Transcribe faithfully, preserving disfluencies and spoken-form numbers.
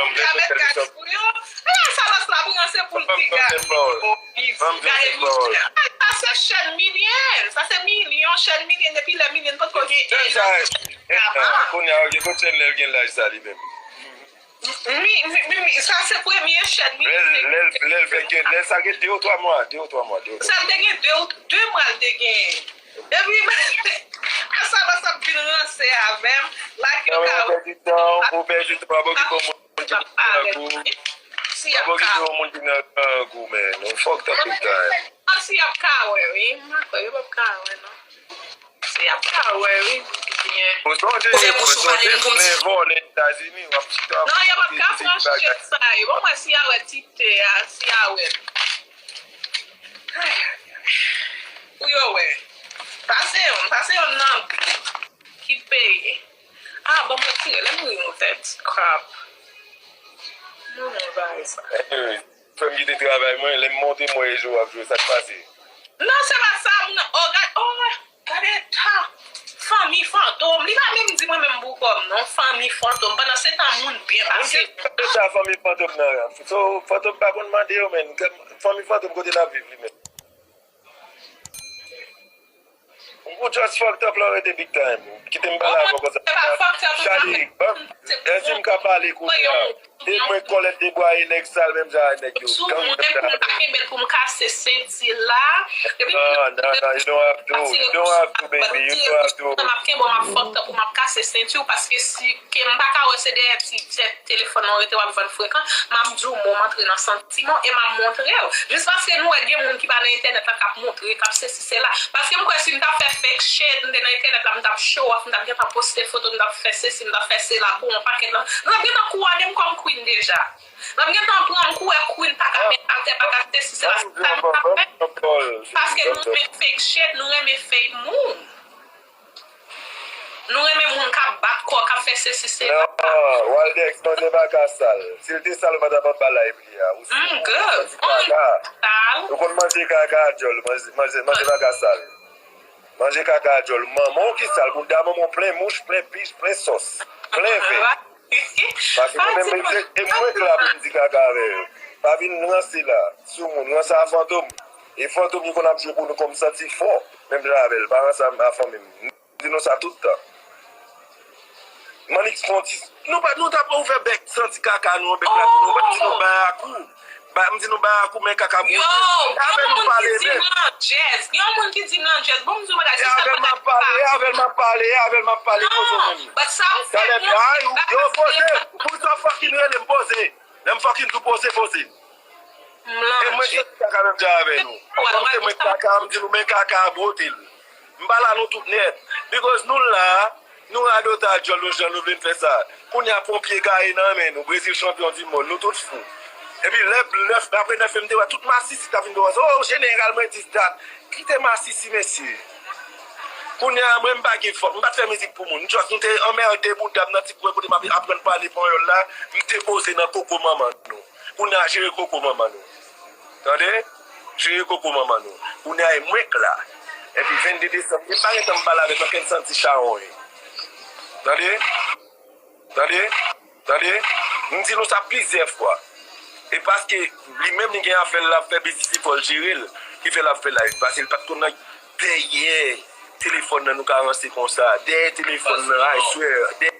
Li ka met gaz pou yo. Ala salòs la pou ranse pou l di gaz. Li gade milyen. Sa se chèn milyen. Sa se milyon chèn milyen. Depi lè milyen potko gen en an. Kounye a, ok, kot chèn lè l gen laj sa li menm? Mi, mi, mi, mi, sa se premye chèn milyen. Lè l, lè l, lè l fè gen, lè sa gen de ou twa mwa, de ou twa mwa, de ou twa mwa. Sa l te gen de ou, de mwa l te gen. Epi, a sa, sa ap vin ranse avè m. Like yo ka. Ou pèdi tan, ou pèdi tan, ap okipe yon moun ki nan grangou. Ap okipe yon moun ki nan grangou, man. Nou fucked up big time. Si y ap ka wè, wi. M pa kwè yo p ap ka wè, non. Si y ap ka wè, wi, byen. Ou sonje, ou sonje plen vòlè Etazini, w ap chita. Non, yo p ap ka pran chèn sa yo. Bon, mwen, si y a wè ti tè a, si y a wè. Pou yo wè. Pase yon, pase yon nan ki peye. Ah, bon, mwen tire, lè m ri yon tèt. Crap. Non, non, bagay sa. Frè m kite travay mwen, lè m monte m wè e jwe w ap jwe, sa k pase? Non, se pa sa, moun nan, oh, gad, oh, gade ta. Fanmi fantom, li pa menm di mwen menm pou kò m, non, fanmi fantom. Pandan se tan, moun byen pase. Moun ki sa fanmi fantom nan? So, fantom pa konn mande yo, men. Fanmi fantom kote l ap viv li menm? Ou just fucked up la, rete big time. Kite m pale avè w konsa. Chadi, ban, èske m ka pale kounye a? E mwen kòlèt debwaye nèg sal menm jan ak nèg yo. Sou mwen pou m pa kenbe l pou m kase senti la. Non, non, non, you don't have to, you don't have to, baby, you don't have to. M ap kenbe w, m ap fucked up pou m ap kase senti w, paske si ke m pa ka wè se dèyè ti tèt telefòn nan w rete w ap vann frekan, m ap di w mo, m antre nan santiman e m ap montre w. Jis paske nou wè gen moun ki pa nan entènèt la k ap montre, k ap sesi sela. Paske m kwè si m ta fè fake shit, m te nan entènèt la, m t ap show off, m t ap gentan poste foto, m t ap fè sesi, m t ap fè sela pou yon pakèt lan. Nou t ap gentan kouwone m kòm queen deja. Nou t ap gentan pran m kou wè queen pa ka met atè, pa ka sesi sela. Sa nou t ap fè. Paske nou renmen fake shit, nou renmen fake moun. Nou renmen moun k ap bat kò, k ap fè sesi, sela. Non, Waldex, manje pa ka sal. Si l te sal, ou pa t ap anba live li a. Ou si ou santi kaka. Ou konn manje kaka a djòl, manje, manje, manje pa ka sal. Manje kaka a djòl. Manman w ki sal, bouda manman w plen mouch, plen pis, plen sòs, plen vè. Paske mwen menm, e mwen k la pou m di kaka avè yo. Pa vin ranse la, sou moun, ranse a fantom. E fantom ki konn ap jwe pou nou kòm santi fò, menm jan avè l, pa ranse a fanmi m. M di nou sa tout tan. Mannik fè yon ti, nou pa, nou t ap ouvè bèk santi kaka nou an bèk la, nou pa di nou bayakou. Ba, m di nou bayakou, men kaka bwote. Yo, yon moun ki di m landjèz, yon moun ki di m landjèz, bon, m di w bagay, se sa avè l m ap pale, e avè l m ap pale, e avè l m ap pale, poze w menm. Talè byen, yo poze, pou sa fucking rele m poze. Lè m fucking tou poze, poze. E mwen santi kaka menm jan avè nou. Kòm se mwen k kaka, m di nou men kaka a bwote l. M pa la nou tout nèt. Because nou la, nou radota djòl nou jan nou vle n fè sa. Kounye a ponpye gaye nan men nou, Brezil chanpyon di mond, nou tout fou. Epi lè nèf, apre nèf, m te wè tout masisi t ap vin dèwò, oh, jeneral mwen dis dat. Kite masisi, mesye. Kounye a, mwen, m pa gen fòt, m pa t fè mizik pou moun. Just, nou te anmède bouda m nan ti kwen kote m ap aprann pale panyòl la, m te poze nan koko manman nou. Kounye a, jere koko manman nou. Tande? Jere koko manman nou. Kounye a, e mwen k la. Epi vennde desanm, m pa gen tan m pale avèk okenn santi chawony. Tande? Tande? Tande? M di nou sa plizyè fwa. E paske li menm li gen afè l, l ap fè biznis li, fò l jere l, ki fè l ap fè live. Paske l pa t konn nan dèyè telefòn nan nou ka ranse konsa. Dèyè telefòn nan, I swear. Dèyè